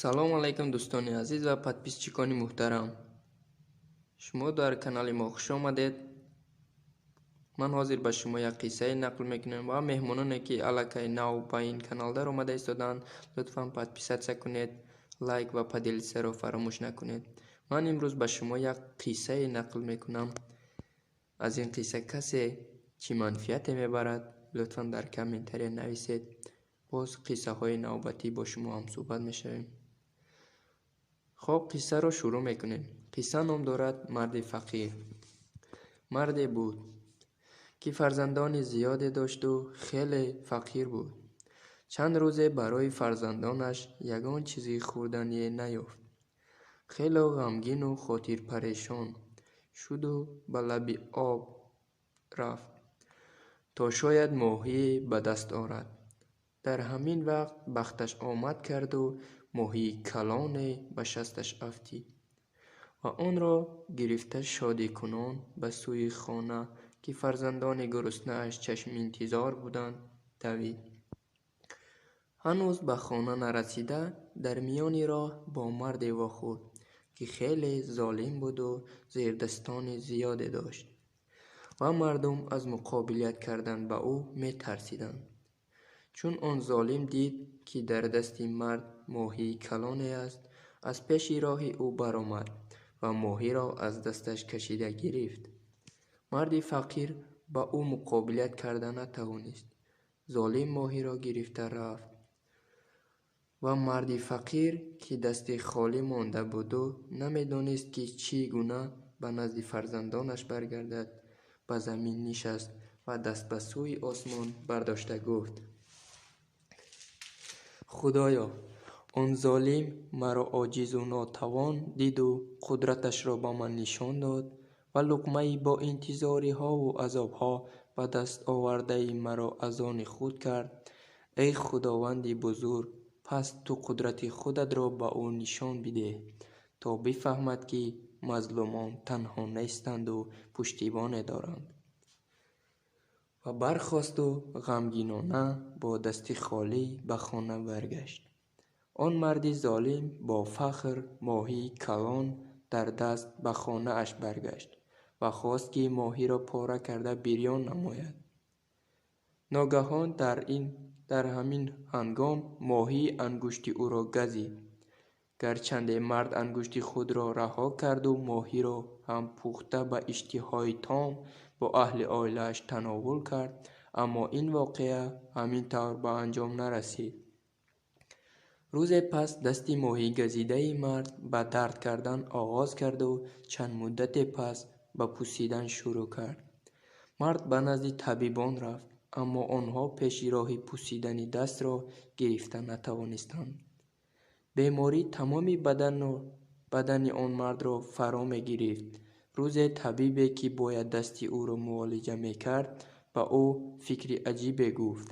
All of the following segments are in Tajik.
Салом алайкум, дӯстони азиз ва подписчикони муҳтарам. Шумо дар канали мо хуш омадед. Ман ҳозир ба шумо як қиссае нақл мекунам ва меҳмононе, ки аллакай нав ба ин канал даромада истодаанд, лутфан подписаться кунед, лайк ва поделиться-ро фаромӯш накунед. Ман имрӯз ба шумо як қиссае нақл мекунам. Аз ин қисса касе чӣ манфиате мебарад, лутфан дар комментария нависед. Боз қиссаҳои навбатӣ бо шумо ҳамсӯҳбат мешавем. Хоб, қиссаро шурӯъ мекунем. Қисса ном дорад «Марди фақир». Марде буд, ки фарзандони зиёде дошту хеле фақир буд. Чанд рӯзе барои фарзандонаш ягон чизи хӯрдание наёфт. Хело ғамгину хотирпарешон шуду ба лаби об рафт, то шояд моҳие ба даст орад. Дар ҳамин вақт бахташ омад карду моҳии калоне ба шасташ афтид ва онро гирифта, шодикунон ба сӯи хона, ки фарзандони гуруснааш чашминтизор буданд, давид. Ҳанӯз ба хона нарасида, дар миёни роҳ бо марде вохӯрд, ки хеле золим буду зердастони зиёде дошт ва мардум аз муқобилят кардан ба ӯ метарсиданд. Чун он золим дид, ки дар дасти мард моҳии калоне аст, аз пеши роҳи ӯ баромад ва моҳиро аз дасташ кашида гирифт. Марди фақир ба ӯ муқобилят карда натавонист. Золим моҳиро гирифта рафт ва марди фақир, ки дасти холӣ монда буду намедонист, ки чӣ гуна ба назди фарзандонаш баргардад, ба замин нишаст ва даст ба сӯи осмон бардошта гуфт: «Худоё, он золим маро оҷизу нотавон диду қудраташро ба ман нишон дод ва луқмаи бо интизориҳову азобҳо ба даст овардаи маро аз они худ кард. Эй Худованди бузург, пас ту қудрати худатро ба ӯ нишон бидеҳ, то бифаҳмад, ки мазлумон танҳо нестанду пуштибоне доранд». Ва бархосту ғамгинона бо дасти холӣ ба хона баргашт. Он марди золим бо фахр, моҳии калон дар даст, ба хонааш баргашт ва хост, ки моҳиро пора карда бирён намояд. Ногаҳон дар ҳамин ҳангом моҳӣ ангушти ӯро газид. Гарчанде мард ангушти худро раҳо карду моҳиро ҳам пухта ба иштиҳои том бо аҳли оилааш тановул кард, аммо ин воқеа ҳамин тавр ба анҷом нарасид. Рӯзе пас дасти моҳигазидаи мард ба дард кардан оғоз карду чанд муддате пас ба пусидан шурӯъ кард. Мард ба назди табибон рафт, аммо онҳо пеши роҳи пусидани дастро гирифта натавонистанд. Беморӣ тамоми бадани он мардро фаро мегирифт. Рӯзе табибе, ки бояд дасти ӯро муолиҷа мекард, ба ӯ фикри аҷибе гуфт.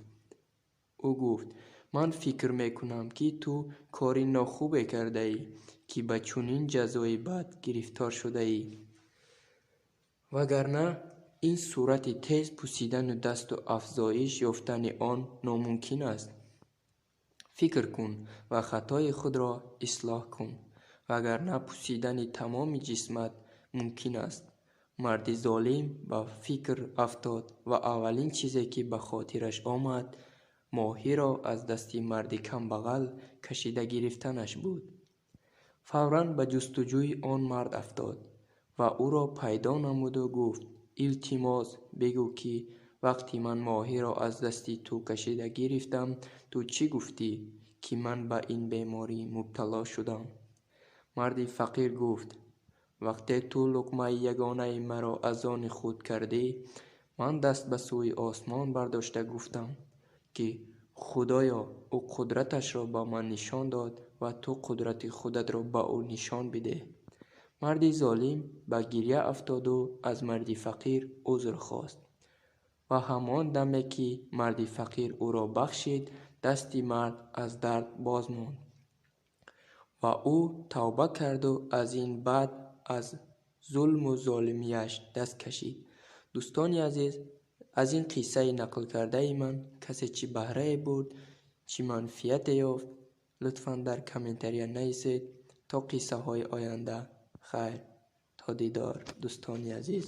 Ӯ гуфт: «Ман фикр мекунам, ки ту кори нохубе кардаӣ, ки ба чунин ҷазои бад гирифтор шудаӣ, вагарна ин суръати тез пусидани дасту афзоиш ёфтани он номумкин аст. Фикр кун ва хатои худро ислоҳ кун, вагарна пусидани тамоми ҷисмат мумкин аст». Марди золим ба фикр афтод ва аввалин чизе, ки ба хотираш омад, моҳиро аз дасти марди камбағал кашида гирифтанаш буд. Фавран ба ҷустуҷӯи он мард афтод ва ӯро пайдо намуду гуфт: «Илтимос, бигӯ, ки вақти ман моҳиро аз дасти ту кашида гирифтам, ту чӣ гуфтӣ, ки ман ба ин беморӣ мубтало шудам?» Марди фақир гуфт: «Вақте ту луқмаи ягонаи маро аз они худ кардӣ, ман даст ба сӯи осмон бардошта гуфтам, ки Худоё, ӯ қудраташро ба ман нишон дод ва ту қудрати худатро ба ӯ нишон бидеҳ». Марди золим ба гиря афтоду аз марди фақир узр хост ва ҳамон даме, ки марди фақир ӯро бахшид, дасти мард аз дард боз монд ва ӯ тавба карду аз ин баъд аз зулму золимияш даст кашид. Дӯстони азиз, аз ин қиссаи нақлкардаи ман касе чӣ баҳрае бурд, чӣ манфиате ёфт? Лутфан дар комментария нависед. То қиссаҳои оянда хайр, то дидор, дӯстони азиз.